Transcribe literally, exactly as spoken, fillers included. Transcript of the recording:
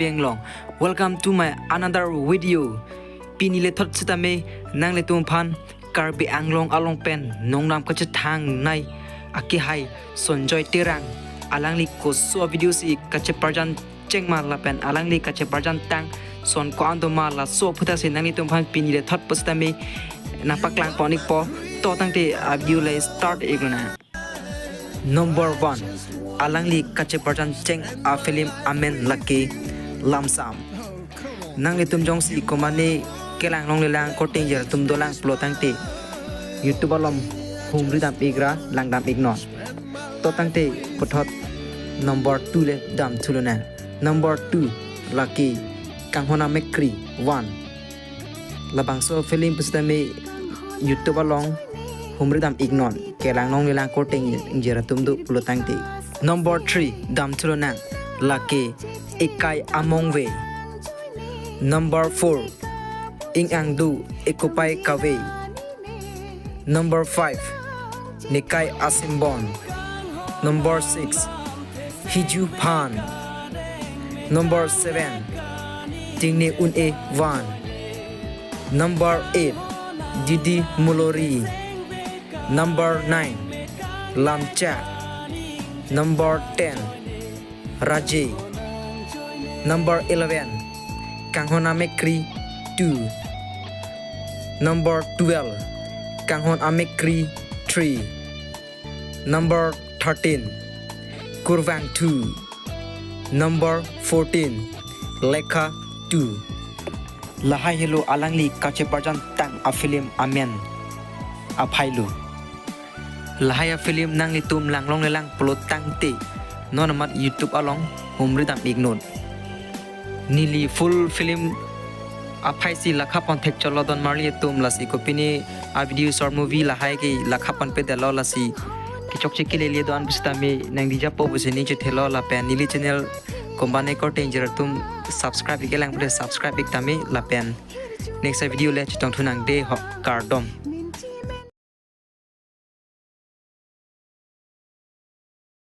Anglong. Welcome to my another video. Pini lethot sitame nanglitum aphan Karbi Anglong along pen nongnam kachethang nai akehai Sonjoy Terang, alangli koso video si kacheparjan cheng ma lapen alangli kacheparjan tang son ko-an do ma, laso aphuthak si nanglitum aphan pini lethot pusitame nangpaklang pon-ikpo. To tangte a video le start iklonang. Number one, alangli kacheparjan cheng a film amen lake Lamsam. Nanglitum jongsi komane kelang longlelang korte ingjir atum dolang pulo tangte YouTube along humri dam-ikra, langdam-iknon. To tangte puthot number two le damthulonang. Number two lake Kanghon Amekkri one. Labangso film pusitame YouTube along humri dam-iknon, kelang longlelang korte ingjir atum do pulo tangte. Number three damthulonang lake Ekai Amongve. Number four Ing Angdu Ekopai Kave. Number five Nekai Asimbon. Number six Hiju Phan. Number seven Tingne Un-e Van. Number eight Didi Mulori. Number nine Lamcha. Number ten Raje. Number eleven Kanghon Amekkri two. Number twelve Kanghon Amekkri three. Number thirteen Kurvangthu. Number fourteen Lekha two. Lahai helo alangli kacheparjan tang a film amen aphailo. Lahai a film nanglitum lang longlelang pulo tangte non amat YouTube along humri dam-iknon. Neli full film aphai si lakha pon thek cholo don marli atum, lasi kopine a video short movie lahai ke lakha ponpedetlo, lasi kechokche kelele do-an pusitame nangdijapo pusi ning chethelo lapen neli channel komane korte ingjir atum subscribe ikelang pute subscribe iktame lapen next video le chetongthunang de ho, kardom.